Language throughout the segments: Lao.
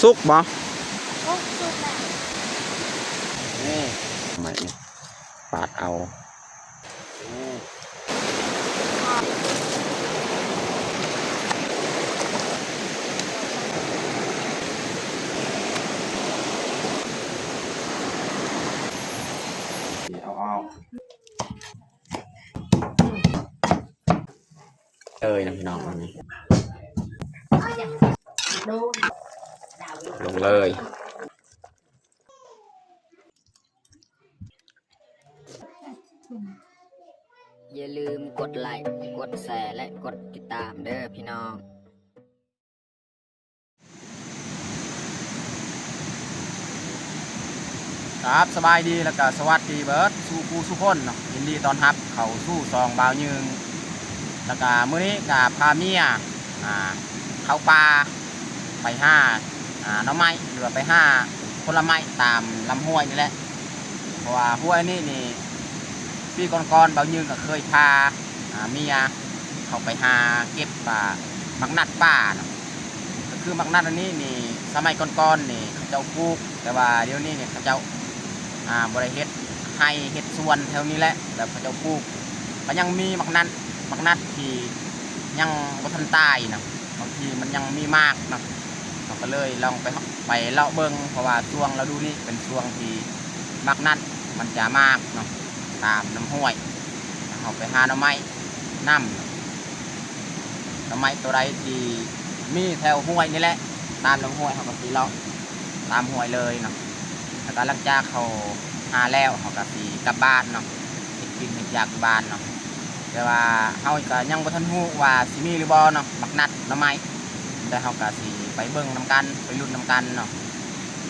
ສຸກບໍ່? ໂອ້ ສຸກແລ້ວ. ນີ້ ໄມ້ນີ້ ປາດເອົາ. ນີ້ ເອົາອອກ. ເອີຍນະພີ່ນ້ອງ ລົງເລີຍ. ຢ່າລືມກົດໄລ, ກົດແຊ ແລະ ກົດຕິດຕາມເດີພີ່ນ້ອງ. ຄັບ ສະບາຍດີ ແລ້ວກະສະຫວັດດີເບີດສູ່ຜູ້ສູ່ຄົນເນາະ, ຍິນດີຕ້ອນຮັບເຂົ້າສູ່ຊ່ອງບ່າວຍືງ. ແລ້ວກະມື້ນີ້ກະພາເມຍ ອ່າ ເຂົ້າປ່າໄປຫາ ອ່າ ໜໍ່ໄມ້ ຫຼືວ່າໄປຫາຜົນລະໄມ້ຕາມລຳຫ້ວຍນີ້ແຫຼະ. ເພາະວ່າຫ້ວຍນີ້ນີ້ ປີກ່ອນໆ ບ່າວຍືງກະເຄີຍພາ ອ່າ ເມຍເຂົ້າໄປຫາເກັບ ອ່າ ໝາກນັດປ່າເນາະ. ກະຄືໝາກນັດອັນນີ້ນີ້ ສະໄໝກ່ອນໆນີ້ເຂົາເຈົ້າປູກ, ແຕ່ວ່າດຽວນີ້ນີ້ເຂົາເຈົ້າ ອ່າ ບໍ່ໄດ້ເຮັດໄຮ່ເຮັດສວນແຖວນີ້ແຫຼະ ແລ້ວເຂົາເຈົ້າປູກ. ກະຍັງມີໝາກນັດ ໝາກນັດທີ່ຍັງບໍ່ທັນຕາຍເນາະ, ບາງທີມັນຍັງມີໝາກເນາະ. ເຮົາກະເລີຍລອງໄປ ໄປເລາະເບິ່ງ, ເພາະວ່າຊ່ວງລະດູນີ້ເປັນຊ່ວງທີ່ໝາກນັດມັນຈະໝາກເນາະ ຕາມລຳຫ້ວຍ. ເຮົາໄປຫາໜໍ່ໄມ້ນຳ ໜໍ່ໄມ້ໂຕໃດທີ່ມີແຖວຫ້ວຍນີ້ແຫຼະ ຕາມລຳຫ້ວຍ ເຮົາກະຊິເລາະຕາມຫ້ວຍເລີຍເນາະ. ແລ້ວກະຫຼັງຈາກເຮົາຫາແລ້ວ ເຮົາກະຊິກັບບ້ານເນາະ, ເຮັດກິນເຮັດຢາກຢູ່ບ້ານເນາະ. ແຕ່ວ່າເຮົາກະຍັງບໍ່ທັນຮູ້ວ່າຊິມີຫຼືບໍ່ເນາະ ໝາກນັດໜໍ່ໄມ້, ແຕ່ເຮົາກະຊິໄປເບິ່ງນຳກັນ ໄປລຸ້ນນຳກັນເນາະ.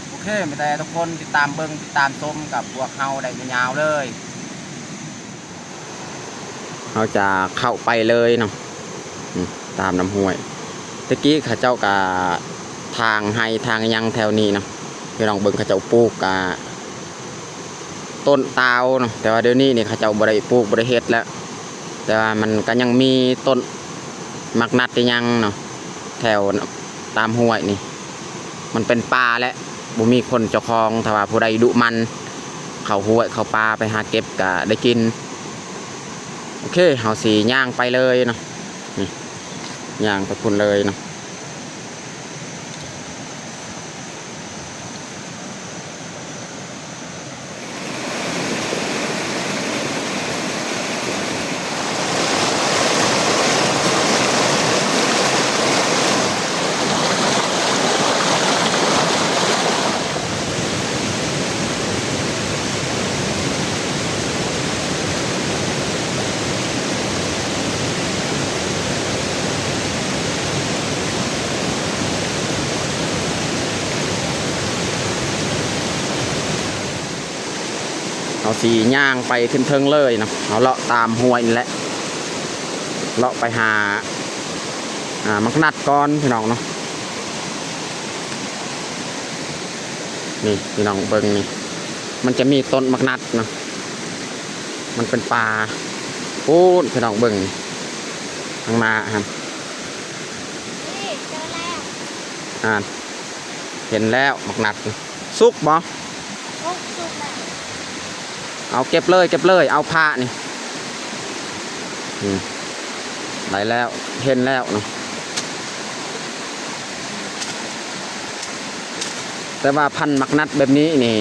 ໂອເຄ ມີແຕ່ທຸກຄົນຕິດຕາມເບິ່ງ ຕິດຕາມຊົມກັບພວກເຮົາໄດ້ຍາວໆເລີຍ. ເຮົາຈະເຂົ້າໄປເລີຍເນາະ ອືມ ຕາມລຳຫ້ວຍ. ແຕ່ກີ້ເຂົາເຈົ້າກະຖາງໄຮ່ຖາງຫຍັງແຖວນີ້ເນາະ ພີ່ນ້ອງເບິ່ງ, ເຂົາເຈົ້າປູກ ອ່າ ຕົ້ນຕາວເນາະ, ແຕ່ວ່າດຽວນີ້ນີ້ເຂົາເຈົ້າບໍ່ໄດ້ປູກ ບໍ່ໄດ້ເຮັດແລ້ວ. ແຕ່ວ່າມັນກະຍັງມີຕົ້ນໝາກນັດອີ່ຫຍັງເນາະ ແຖວຕາມຫ້ວຍນີ້. ມັນເປັນປ່າແຫຼະ ບໍ່ມີຄົນເຈົ້າຂອງ, ຖ້າວ່າຜູ້ໃດດຸໝັ່ນເຂົ້າຫ້ວຍເຂົ້າປ່າໄປຫາເກັບກະໄດ້ກິນ. ໂອເຄ ເຮົາຊິຍ່າງໄປເລີຍເນາະ ນີ້ ຍ່າງໄປພຸ້ນເລີຍເນາະ. ເຮົາຊິຍ່າງໄປຂຶ້ນເທິງເລີຍເນາະ, ເຮົາເລາະຕາມຫ້ວຍນີ້ແຫຼະ ເລາະໄປຫາ ອ່າ ໝາກນັດກ່ອນພີ່ນ້ອງເນາະ. ນີ້ພີ່ນ້ອງເບິ່ງນີ້ ມັນຈະມີຕົ້ນໝາກນັດເນາະ, ມັນເປັນປ່າ. ປູ້ນ ພີ່ນ້ອງເບິ່ງນີ້ ຂ້າງໜ້າຫັ້ນ ນີ້ ເຈີແລ້ວ ອ່າ ເຫັນແລ້ວໝາກນັດນີ້. ສຸກບໍ່? ໂອ້ ສຸກແລ້ວ. ເອົາເກັບເລີຍ ເກັບເລີຍ ເອົາພະນີ້. ອືມ ໄດ້ແລ້ວ ເຫັນແລ້ວເນາະ. ແຕ່ວ່າພັນໝາກນັດແບບນີ້ນີ້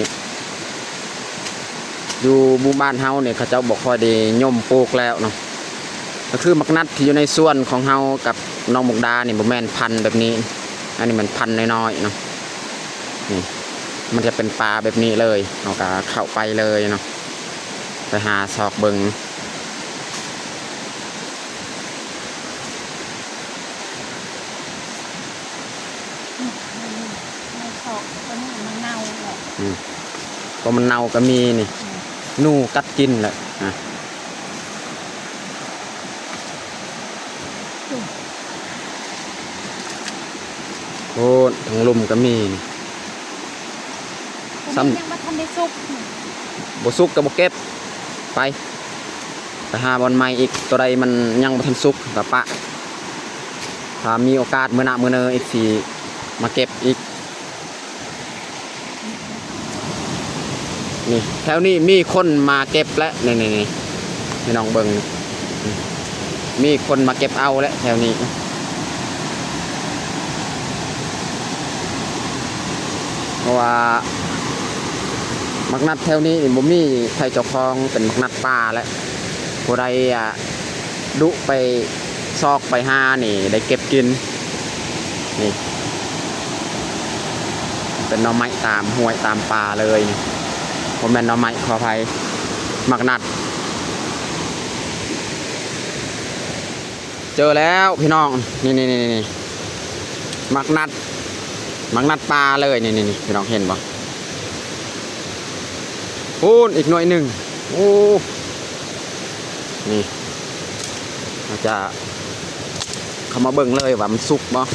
ຢູ່ໝູ່ບ້ານເຮົານີ້ ເຂົາເຈົ້າບໍ່ຄ່ອຍນິຍົມປູກແລ້ວເນາະ. ກະຄືໝາກນັດທີ່ຢູ່ໃນສວນຂອງເຮົາກັບນ້ອງມຸກດານີ້ ບໍ່ແມ່ນພັນແບບນີ້, ອັນນີ້ມັນພັນນ້ອຍໆເນາະ. ນີ້ ມັນຈະເປັນປ່າແບບນີ້ເລີຍ, ເຮົາກະເຂົ້າໄປເລີຍເນາະ ໄປຫາຊອກເບິ່ງ. ໃນຊອກໂຕນີ້ມັນເນົ່າແຫຼະ. ອືມ ເພາະມັນເນົ່າກະມີນີ້ ອືມ ໜູກັດກິນແຫຼະ. ອ່ະ ໂອ້ ທາງລຸ່ມກະມີນີ້. ໂອ້ ຊ້ຳ ຍັງບໍ່ທັນໄດ້ສຸກ. ບໍ່ສຸກກະບໍ່ເກັບ ໄປ ໄປຫາບ່ອນໃໝ່ອີກ, ໂຕໃດມັນຍັງບໍ່ທັນສຸກກະປະ. ຖ້າມີໂອກາດມື້ໜ້າມື້ເນີອີກ ຊິມາເກັບອີກ. ນີ້ ແຖວນີ້ມີຄົນມາເກັບແລ້ວ ນີ້ໆໆ ພີ່ນ້ອງເບິ່ງ ມີຄົນມາເກັບເອົາແລ້ວແຖວນີ້ ເພາະວ່າໝາກນັດແຖວນີ້ບໍ່ມີໃຜເຈົ້າຂອງ ເປັນໝາກນັດປ່າແຫຼະ ຜູ້ໃດ ອາ ດຸໄປຊອກໄປຫານີ້ໄດ້ເກັບກິນ. ນີ້ເປັນໜໍ່ໄມ້ຕາມຫ້ວຍຕາມປ່າເລີຍນີ້ ບໍ່ແມ່ນໜໍ່ໄມ້ ຂໍອະໄພ ໝາກນັດ. ເຈີແລ້ວພີ່ນ້ອງ ນີ້ໆ ໝາກນັດ ໝາກນັດປ່າເລີຍ ນີ້ໆ ພີ່ນ້ອງເຫັນບໍ່? ພຸ້ນອີກໜ່ວຍໜຶ່ງ ໂອ້ ນີ້ ເຮົາຈະເຂົ້າມາເບິ່ງເລີຍວ່າມັນສຸກບໍ່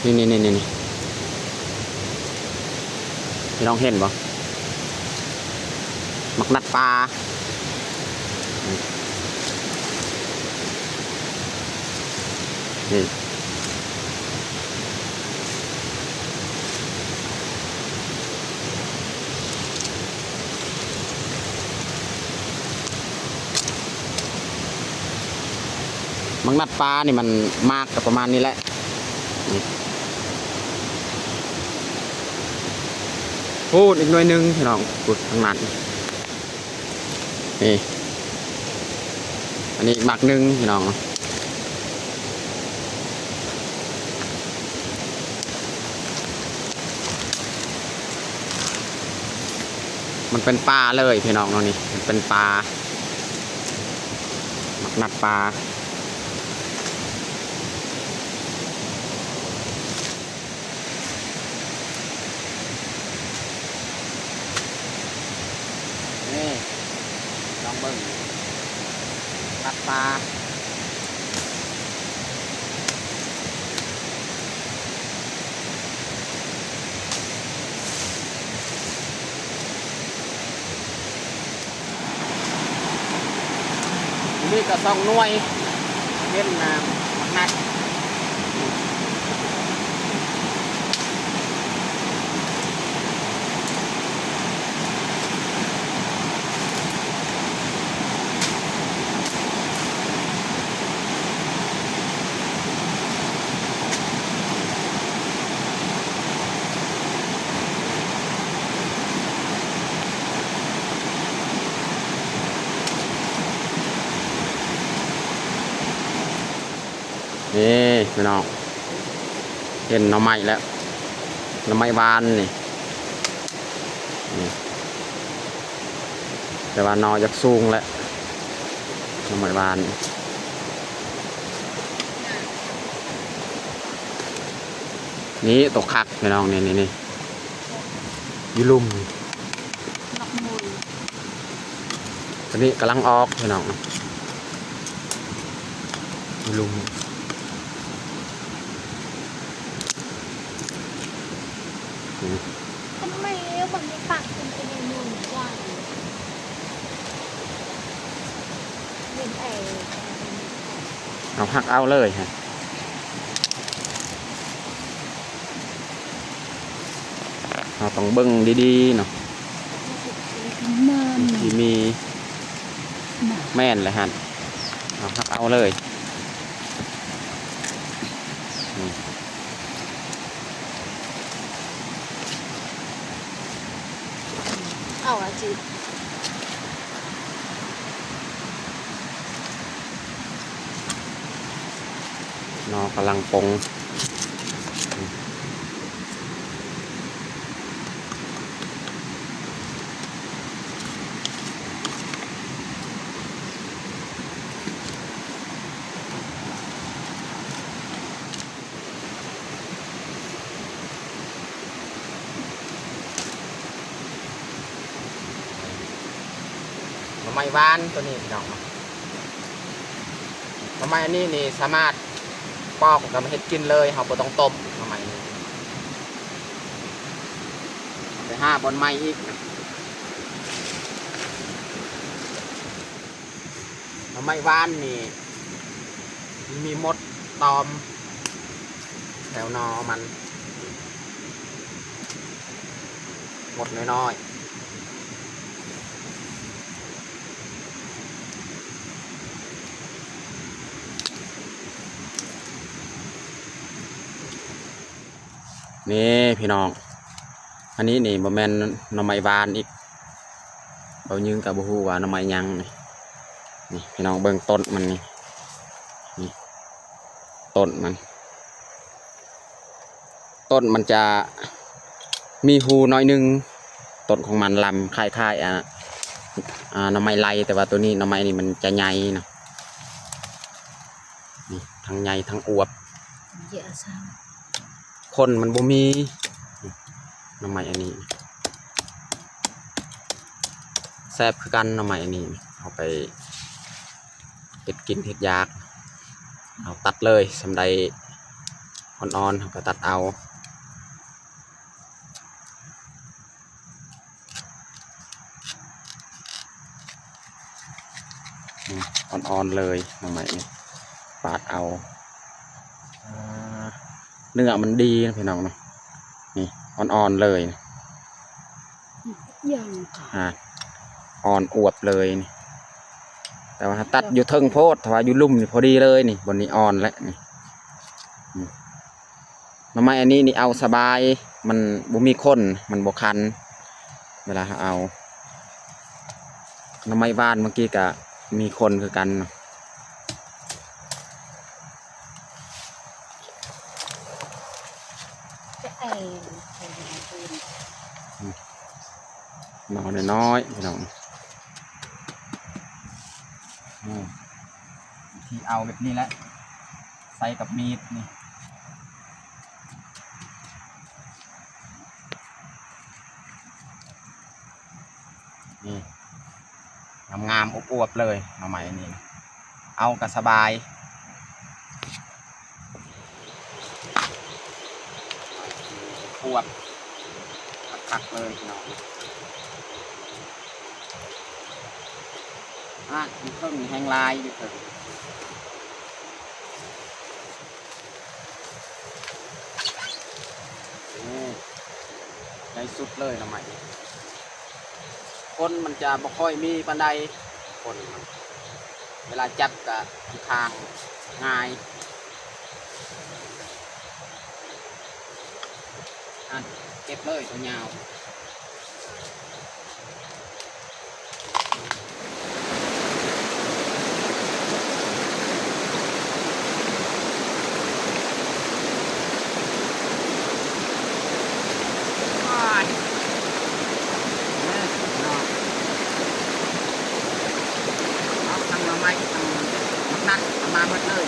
ນີ້ໆໆ ນີ້ ພີ່ນ້ອງເຫັນບໍ່? ໝາກນັດປ່າ ນີ້ ໝາກນັດປ່ານີ້ມັນໝາກກະປະມານນີ້ແຫຼະ ນີ້ ພຸ້ນອີກໜ່ວຍໜຶ່ງພີ່ນ້ອງ ພຸ້ນທາງນັ້ນ ນີ້ ອັນນີ້ໝາກໜຶ່ງພີ່ນ້ອງ ມັນເປັນປ່າເລີຍພີ່ນ້ອງເນາະ ນີ້ມັນເປັນປ່າ ໝາກນັດປ່າ. ນີ້ ລອງເບິ່ງ ຕັດປ່າ ນີ້ກະສອງໜ່ວຍ ເຫັນນະ ໝາກນັດ ນີ້ພີ່ນ້ອງ ເຫັນໜໍ່ໄມ້ແລ້ວ ໜໍ່ໄມ້ຫວານນີ້ ນີ້ ແຕ່ວ່າໜໍ່ຢາກສູງແຫຼະ ໜໍ່ໄມ້ຫວານ ນີ້ໂຕຄັກພີ່ນ້ອງ ນີ້ໆໆ ຢູ່ລຸ່ມ ດອກມຸນ ຕອນນີ້ກຳລັງອອກພີ່ນ້ອງ ຢູ່ລຸ່ມ ນີ້ ເອົາຫັກເອົາເລີຍ ເຮົາຕ້ອງເບິ່ງດີໆເນາະ ມັນຊິມີ ແມ່ນແຫຼະຫັ້ນ ເຮົາຫັກເອົາເລີຍ ນີ້ ເອົາອາຈິດ ໜໍ່ກຳລັງປົງ ໜໍ່ໄມ້ຫວານໂຕນີ້ພີ່ນ້ອງເນາະ ໜໍ່ໄມ້ອັນນີ້ນີ້ສາມາດປອກແລ້ວກະມາເຮັດກິນເລີຍ ເຮົາບໍ່ຕ້ອງຕົ້ມໜໍ່ໄມ້ນີ້ ໄປຫາບ່ອນໃໝ່ອີກ ໜໍ່ໄມ້ຫວານນີ້ ມັນມີມົດຕອມແຖວໜໍ່ມັນ ໝົດນ້ອຍໆ ນີ້ພີ່ນ້ອງ ອັນນີ້ນີ້ບໍ່ແມ່ນໜໍ່ໄມ້ຫວານອີກ ເບົາຍືງກໍບໍ່ຮູ້ວ່າໜໍ່ໄມ້ຫຍັງນີ້ ນີ້ພີ່ນ້ອງເບິ່ງຕົ້ນມັນນີ້ ນີ້ຕົ້ນມັນ ຕົ້ນມັນຈະມີຮູໜ້ອຍໜຶ່ງ ຕົ້ນຂອງມັນລຳ ຄ້າຍໆ ອາ ອາ ໜໍ່ໄມ້ໄລ່ ແຕ່ວ່າໂຕນີ້ໜໍ່ໄມ້ນີ້ມັນຈະໃຫຍ່ເນາະ ນີ້ທັງໃຫຍ່ທັງອວບ ເຢາະຊາ ຄົນມັນບໍ່ມີ ໜໍ່ໄມ້ອັນນີ້ ແຊບຄືກັນ ໜໍ່ໄມ້ອັນນີ້ ເອົາໄປເຮັດກິນເຮັດຢາກ ເຮົາຕັດເລີຍ ສ່ຳໃດອ່ອນໆ ເຮົາກໍຕັດເອົາ ນີ້ອ່ອນໆ ເລີຍ ໜໍ່ໄມ້ນີ້ ປາດເອົາ ອ່າ ເນື້ອມັນດີນະພີ່ນ້ອງເນາະ ນີ້ອ່ອນໆ ເລີຍ ຢ່າງ ອ່າ ອ່ອນອວບເລີຍນີ້ ແຕ່ວ່າເຮົາຕັດຢູ່ເທິງໂພດ ຖ້າວ່າຢູ່ລຸ່ມນີ້ພໍດີເລີຍນີ້ ບ່ອນນີ້ອ່ອນແລ້ວນີ້ ນີ້ ໜໍ່ໄມ້ອັນນີ້ນີ້ເອົາສະບາຍ ມັນບໍ່ມີຂົນ ມັນບໍ່ຄັນ ເວລາເຮົາເອົາ ໜໍ່ໄມ້ຫວານເມື່ອກີ້ກະມີຂົນຄືກັນ ໜໍ່ນ້ອຍໆ ພີ່ນ້ອງ ອືມ ວິທີເອົາແບບນີ້ແຫຼະ ໃສ່ກັບມີດນີ້ ນີ້ ງາມໆ ອວບໆ ເລີຍ ໜໍ່ໄມ້ອັນນີ້ ເອົາກໍສະບາຍ ອວບຄັກໆ ເລີຍພີ່ນ້ອງ ອາ ຢູ່ເທິງແຮງຫຼາຍ ຢູ່ເທິງ ນີ້ ໃຫຍ່ສຸດເລີຍໜໍ່ໄມ້ ຂົນມັນຈະບໍ່ຄ່ອຍມີປານໃດ ຂົນມັນ ເວລາຈັບກະຂ້ອນຂ້າງງ່າຍ ອັນ ເກັບເລີຍ ຕົວຍາວ. ເອົາທັງໜໍ່ໄມ້ ທັງໝາກນັດ ເອົາມາໝົດເລີຍ.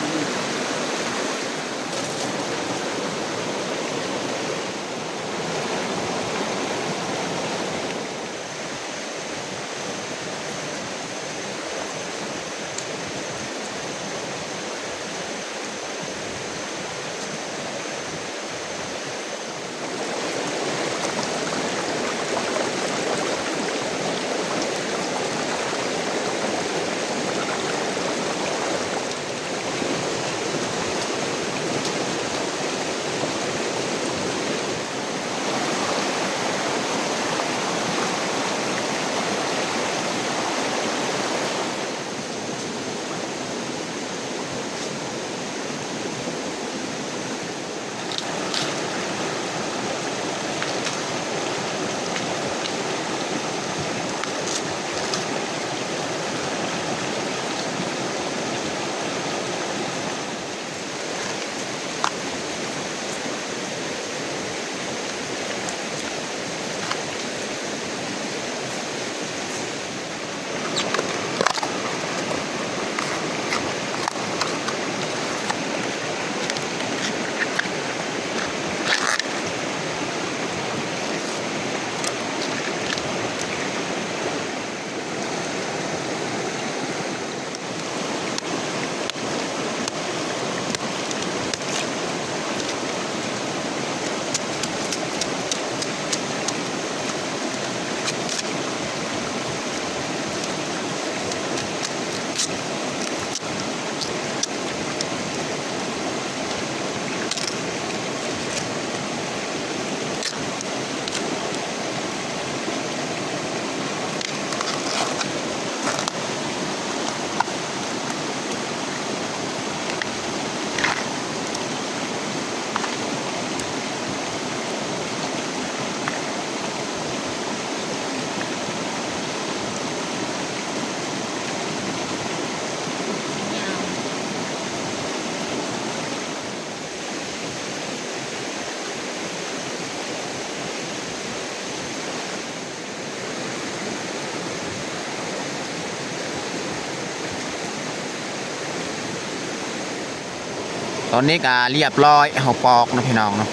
ຕອນນີ້ກະລຽບລ້ອຍ ເຮົາປອກເນາະພີ່ນ້ອງເນາະ.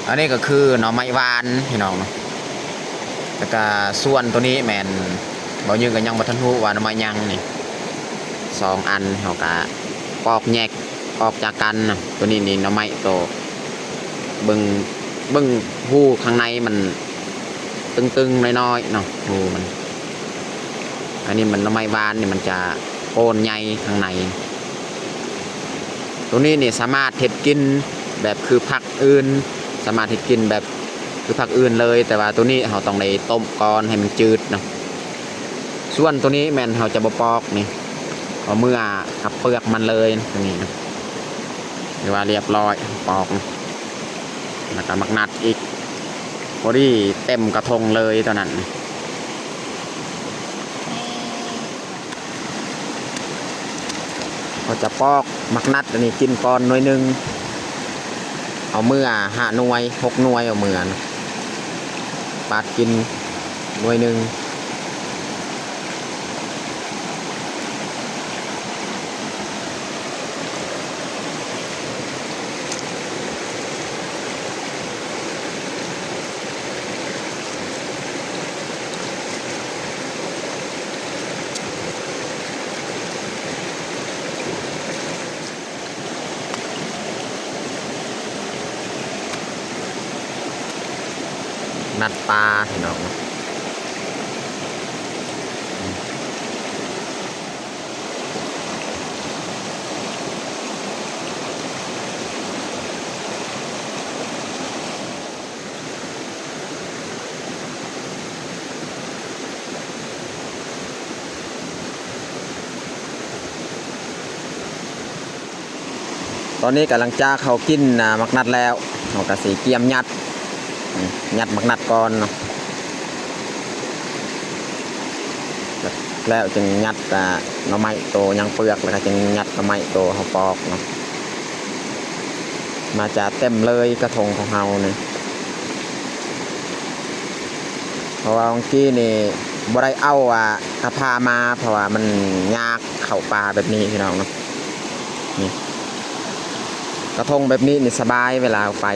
ອັນນີ້ກະຄືໜໍ່ໄມ້ຫວານພີ່ນ້ອງເນາະ. ແລ້ວກະສ່ວນໂຕນີ້ແມ່ນ ບໍ່ຢືນກະຍັງບໍ່ທັນຮູ້ວ່າໜໍ່ໄມ້ຫຍັງນີ້. ສອງອັນເຮົາກະປອກແຍກອອກຈາກກັນເນາະ. ໂຕນີ້ນີ້ໜໍ່ໄມ້ໂຕ ເບິ່ງ ເບິ່ງຮູຂ້າງໃນມັນຕຶງໆນ້ອຍໆເນາະ ຮູມັນ. ອັນນີ້ມັນໜໍ່ໄມ້ຫວານນີ້ ມັນຈະໂກນໃຫຍ່ຂ້າງໃນ. ໂຕນີ້ນີ້ສາມາດເຮັດກິນແບບຄືຜັກອື່ນ ສາມາດເຮັດກິນແບບຄືຜັກອື່ນເລີຍ ແຕ່ວ່າໂຕນີ້ເຮົາຕ້ອງໄດ້ຕົ້ມກ່ອນໃຫ້ມັນຈືດເນາະ. ສ່ວນໂຕນີ້ແມ່ນເຮົາຈະບໍ່ປອກນີ້ ເອົາເມືອກັບເປືອກມັນເລີຍ ໂຕນີ້ນະ. ຖືວ່າລຽບລ້ອຍ ປອກ ແລ້ວກະໝາກນັດອີກ ພໍດີເຕັມກະທົງເລີຍຕອນນັ້ນ. ເຮົາຈະປອກໝາກນັດອັນນີ້ກິນກ່ອນໜ່ວຍໜຶ່ງ ເອົາເມືອຫ້າໜ່ວຍ ຫົກໜ່ວຍ ເອົາເມືອນະ ປາດກິນໜ່ວຍໜຶ່ງ. ນັດປາພີ່ນ້ອງ. ຕອນນີ້ກະຫຼັງຈາກເຮົາກິນ ອ່າ ໝາກນັດແລ້ວ ເຮົາກະຊິກຽມຍັດ ຍັດໝາກນັດກ່ອນເນາະ. ແລ້ວຈຶ່ງຍັດ ອ່າ ໜໍ່ໄມ້ໂຕຍັງເປືອກ ແລ້ວກະຈຶ່ງຍັດໜໍ່ໄມ້ໂຕເຮົາປອກເນາະ. ໜ້າຈະເຕັມເລີຍກະທົງຂອງເຮົານີ້ ເພາະວ່າຫວ່າງກີ້ນີ້ບໍ່ໄດ້ເອົາ ອ່າ ກະພາມາ ເພາະວ່າມັນຍາກເຂົ້າປ່າແບບນີ້ພີ່ນ້ອງເນາະ. ນີ້ ກະທົງແບບນີ້ນີ້ສະບາຍເວລາໄປ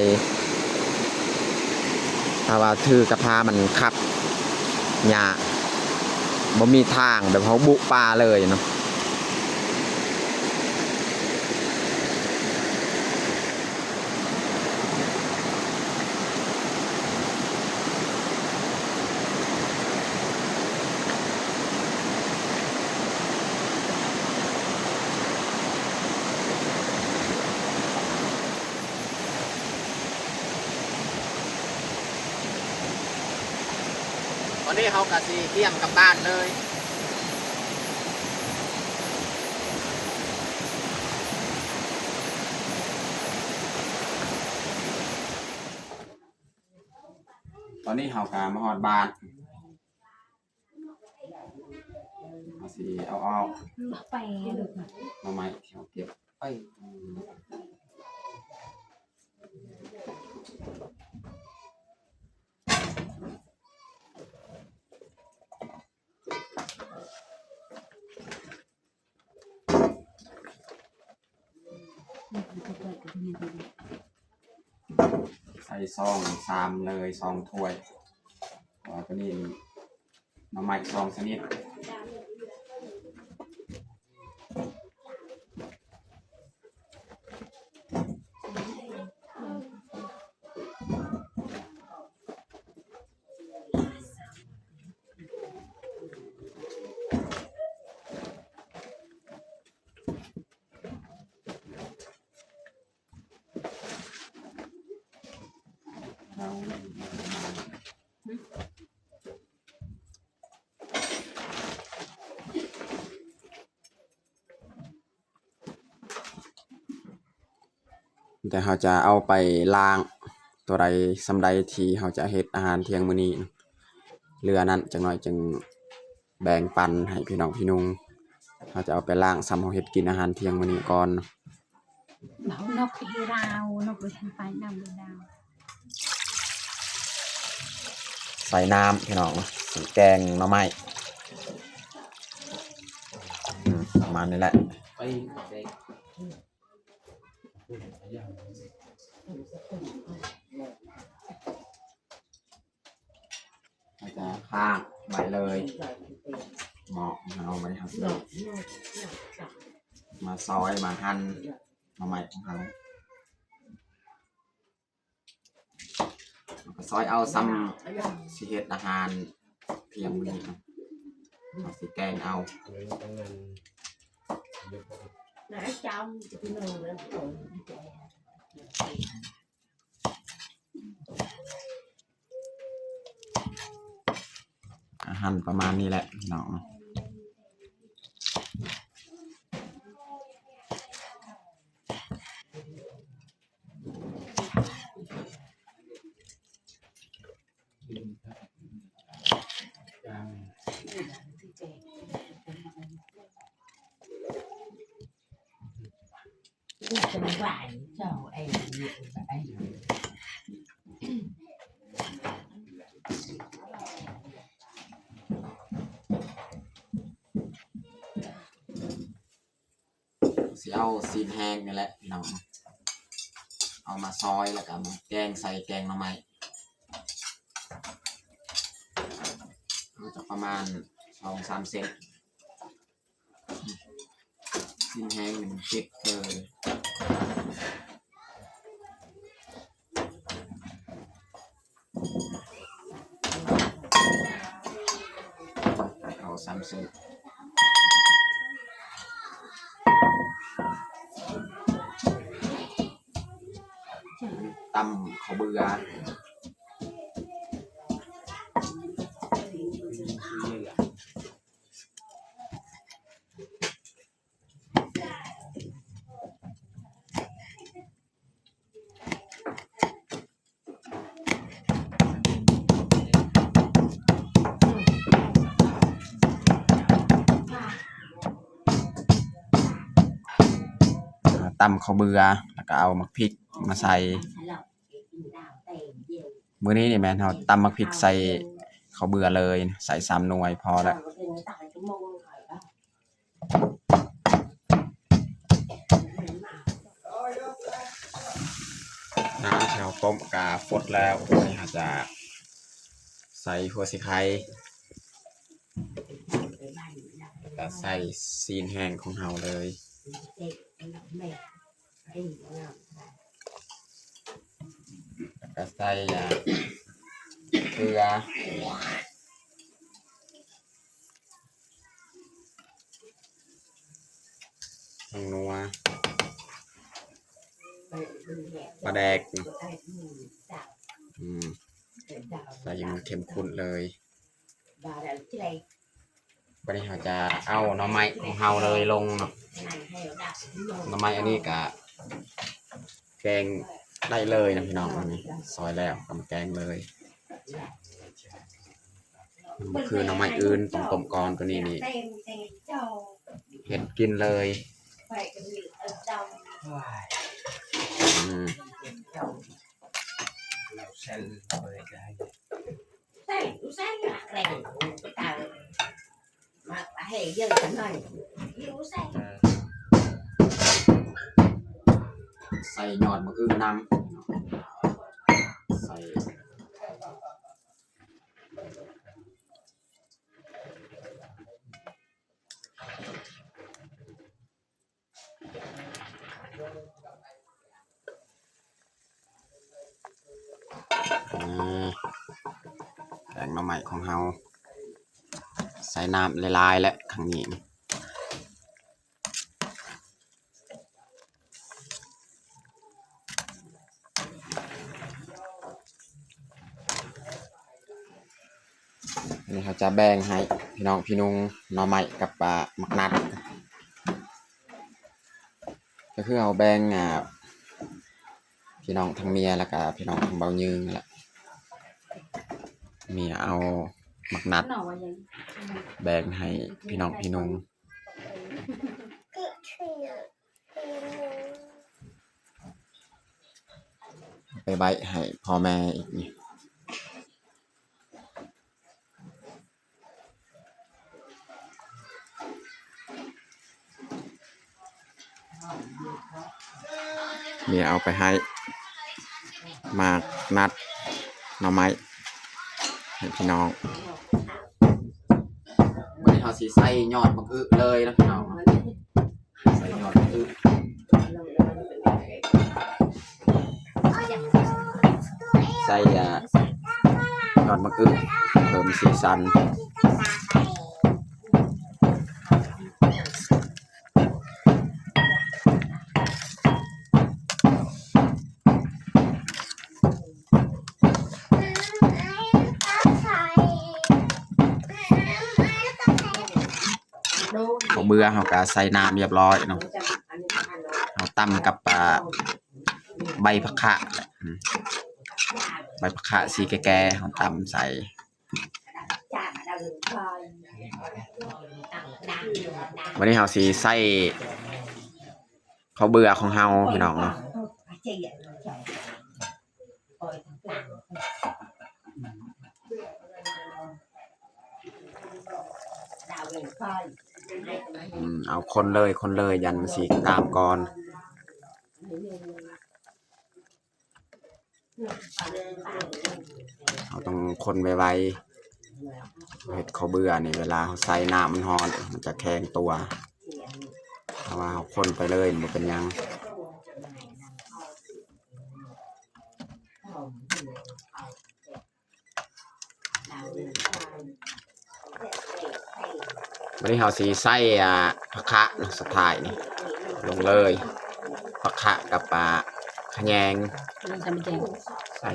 ຖ້າວ່າຖືກະພາມັນຂັບຍາກ ບໍ່ມີທາງແບບເຮົາບຸປ່າເລີຍເນາະ. ຕອນນີ້ເຮົາກະຊິກຽມກັບບ້ານເລີຍ. ຕອນນີ້ເຮົາກະມາຮອດບ້ານ ເຮົາຊິເອົາອອກ ໄປ ໜໍ່ໄມ້ທີ່ເຮົາເກັບໄປ. ໃສ່ຊອງສາມເລີຍ ສອງຖ້ວຍ ເພາະວ່າໂຕນີ້ໜໍ່ໄມ້ສອງຊະນິດ. ແຕ່ເຮົາຈະເອົາໄປລ້າງ ໂຕໃດສ່ຳໃດທີ່ເຮົາຈະເຮັດອາຫານທ່ຽງມື້ນີ້ ເຫຼືອນັ້ນຈັກໜ້ອຍຈຶ່ງແບ່ງປັນໃຫ້ພີ່ນ້ອງພີ່ນຸ່ງ. ເຮົາຈະເອົາໄປລ້າງສ່ຳເຮົາເຮັດກິນອາຫານທ່ຽງມື້ນີ້ກ່ອນ. ເອົານົກເຮລາວ ນົກບໍ່ທັນໄປນຳດາວ ໃສ່ນ້ຳພີ່ນ້ອງ ຊິແກງໜໍ່ໄມ້ ອືມ ປະມານນີ້ແຫຼະ. ໄປ ໄປ. ເຮົາຈະຄ້າງໄວ້ເລີຍ ໝໍ້ຂອງເຮົາ ບັດນີ້ເຮົາຊິມາຊອຍ ມາຫັ່ນໜໍ່ໄມ້ຂອງເຮົາ. ເຮົາກໍຊອຍເອົາສ່ຳຊິເຮັດອາຫານທ່ຽງມື້ນີ້ເນາະ ເຮົາຊິແກງເອົາ. ອາຫານປະມານນີ້ແຫຼະພີ່ນ້ອງ. ຊິເອົາຊີ້ນແຫ້ງນີ້ແຫຼະພີ່ນ້ອງ ເອົາມາຊອຍ ແລ້ວກໍເອົາມາແກງໃສ່ແກງໜໍ່ໄມ້ ເອົາຈັກປະມານສອງສາມເຊັນ. ຊີ້ນແຫ້ງນີ້ມັນຕິດເລີຍ. ເອົາສາມເຊັນ ຕຳເຂົ້າເບືອ. ຕຳເຂົ້າເບືອ ແລ້ວກໍເອົາໝາກພິກມາໃສ່. ມື້ນີ້ນີ້ແມ່ນເຮົາຕຳໝາກພິກໃສ່ເຂົ້າເບືອເລີຍ ໃສ່ສາມໜ່ວຍພໍແລ້ວ. ນ້ຳທີ່ເຮົາຕົ້ມກະຟົດແລ້ວ ບາດນີ້ເຮົາຈະໃສ່ຫົວສີໄຄ ແລ້ວກະໃສ່ຊີ້ນແຫ້ງຂອງເຮົາເລີຍ ແລ້ວກະໃສ່ ອ່າ ເກືອ ຜົງນົວ ປາແດກ ອືມ ໃສ່ໃຫ້ມັນເຂັ້ມຂຸ້ນເລີຍ. ບາດນີ້ເຮົາຈະເອົາໜໍ່ໄມ້ຂອງເຮົາເລີຍລົງເນາະ. ໜໍ່ໄມ້ອັນນີ້ກະແກງໄດ້ເລີຍນະພີ່ນ້ອງ ອັນນີ້ຊອຍແລ້ວກະມາແກງເລີຍ. ມັນບໍ່ຄືໜໍ່ໄມ້ອື່ນ ຕ້ອງຕົ້ມກ່ອນ. ໂຕນີ້ນີ້ເຮັດກິນເລີຍ. ອືມ ໃສ່ຍອດໝາກອຶ້ງນຳ ໃສ່ ອືມ ແກງໜໍ່ໄມ້ຂອງເຮົາ ໃສ່ນ້ຳຫຼາຍໆແຫຼະຄັ້ງນີ້. ອັນນີ້ເຮົາຈະແບ່ງໃຫ້ພີ່ນ້ອງພີ່ນຸງ ໜໍ່ໄມ້ກັບ ອ່າ ໝາກນັດ ກໍຄືເຮົາແບ່ງ ອ່າ ພີ່ນ້ອງທາງເມຍ ແລ້ວກະພີ່ນ້ອງທາງເບົາຍືງຫັ້ນແຫຼະ. ເມຍເອົາໝາກນັດແບ່ງໃຫ້ພີ່ນ້ອງພີ່ນຸງ. ໄປໄວ້ໃຫ້ພໍ່ແມ່ອີກນີ້. ເ ເມຍເອົາໄປໃຫ້ ໝາກນັດ ໜໍ່ໄມ້ ໃຫ້ພີ່ນ້ອງ. ມື້ນີ້ເຮົາຊິໃສ່ຍອດໝາກອຶເລີຍນະພີ່ນ້ອງ. ໃສ່ຍອດໝາກອຶ ໃສ່ ອ່າ ຍອດໝາກອຶ ເພີ່ມສີສັນ. ເຂົ້າເບືອເຮົາກະໃສ່ນ້ຳຮຽບຮ້ອຍເນາະ. ເຮົາຕຳກັບ ອ່າ ໃບຜັກຂະ ອືມ ໃບຜັກຂະສີແກ່ໆ ເຮົາຕຳໃສ່. ບາດນີ້ເຮົາຊິໃສ່ເຂົ້າເບືອຂອງເຮົາ ພີ່ນ້ອງເນາະ. ອືມ ເອົາຄົນເລີຍ ຄົນເລີຍ ຢ້ານມັນຊິຕາມກ່ອນ. ເຮົາຕ້ອງຄົນໄວໆ. ເຮັດເຂົ້າເບືອນີ້ ເວລາເຮົາໃສ່ນ້ຳມັນຮ້ອນ ມັນຈະແຂງຕົວ. ຖ້າວ່າເຮົາຄົນໄປເລີຍ ມັນບໍ່ເປັນຫຍັງ. ບາດນີ້ເຮົາຊິໃສ່ ອ່າ ຜັກຂະເນາະ ສຸດທ້າຍນີ້ລົງເລີຍ. ຜັກຂະກັບ ອ່າ ຂະແຍງ ໃສ່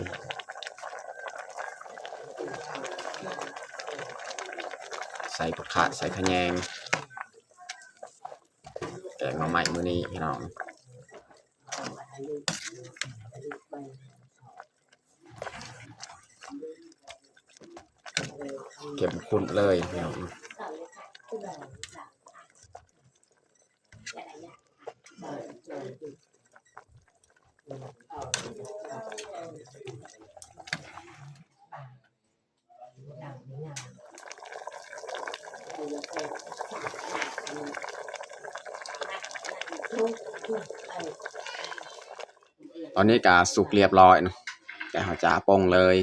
ໃສ່ຜັກຂະ ໃສ່ຂະແຍງ. ແກງໜໍ່ໄມ້ມື້ນີ້ພີ່ນ້ອງ ເຂັ້ມຂຸ້ນເລີຍພີ່ນ້ອງ. ຕອນນີ້ກະສຸກລຽບຮ້ອຍເນາະ ແຕ່ເຮົາຈະປົງເລີຍ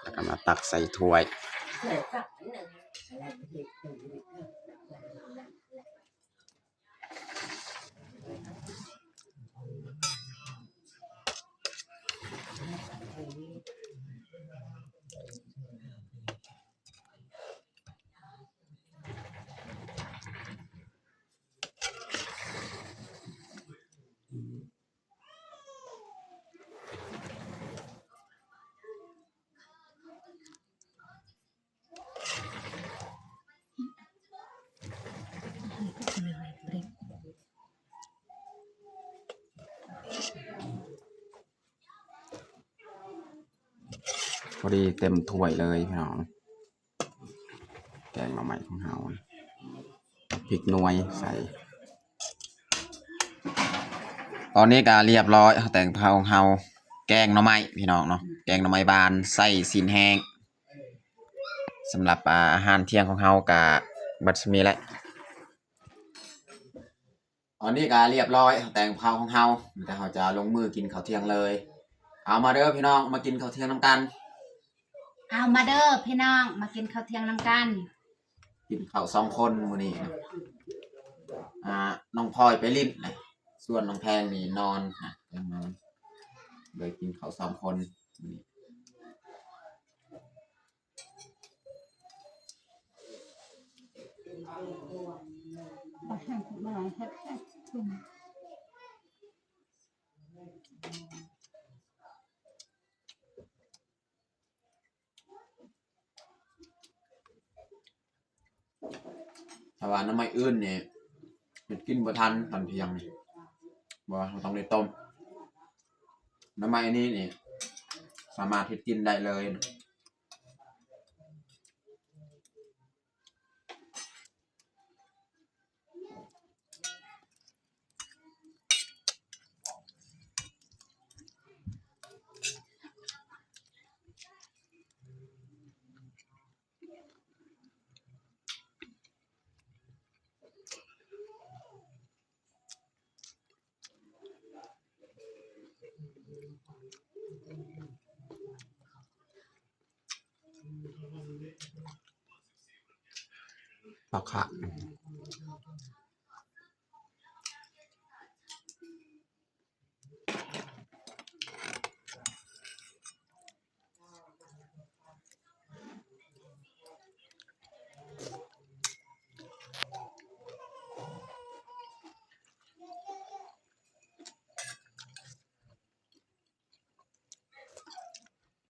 ແລ້ວກະມາຕັກໃສ່ຖ້ວຍ. ພໍດີເຕັມຖ້ວຍເລີຍພີ່ນ້ອງ ແກງໜໍ່ໄມ້ຂອງເຮົາ ພິກໜ່ວຍໃສ່. ຕອນນີ້ກະລຽບຮ້ອຍ ແຕງເຜົາຂອງເຮົາ ແກງໜໍ່ໄມ້ພີ່ນ້ອງເນາະ ແກງໜໍ່ໄມ້ບານໃສ່ຊີ້ນແຫ້ງ. ສຳລັບ ອາ ອາຫານທ່ຽງຂອງເຮົາກະເບິດສ່ຳນີ້ແຫຼະ. ຕອນນີ້ກະລຽບຮ້ອຍ ແຕງເຜົາຂອງເຮົາ ແຕ່ເຮົາຈະລົງມືກິນເຂົ້າທ່ຽງເລີຍ. ເອົາມາເດີພີ່ນ້ອງ ມາກິນເຂົ້າທ່ຽງນຳກັນ. ເອົາມາເດີພີ່ນ້ອງ ມາກິນເຂົ້າທ່ຽງນຳກັນ. ກິນເຂົ້າສອງຄົນມື້ນີ້ ອາ ນ້ອງພອຍໄປຫຼິ້ນ ຊວນນ້ອງແພງນີ້ນອນ ນອນ ເລີຍກິນເຂົ້າສອງຄົນ. ຖ້າວ່າໜໍ່ໄມ້ອື່ນນີ້ ເຮັດກິນບໍ່ທັນຕອນທ່ຽງນີ້ ເພາະວ່າເຮົາຕ້ອງໄດ້ຕົ້ມ. ໜໍ່ໄມ້ອັນນີ້ນີ້ ສາມາດເຮັດກິນໄດ້ເລີຍ. ອ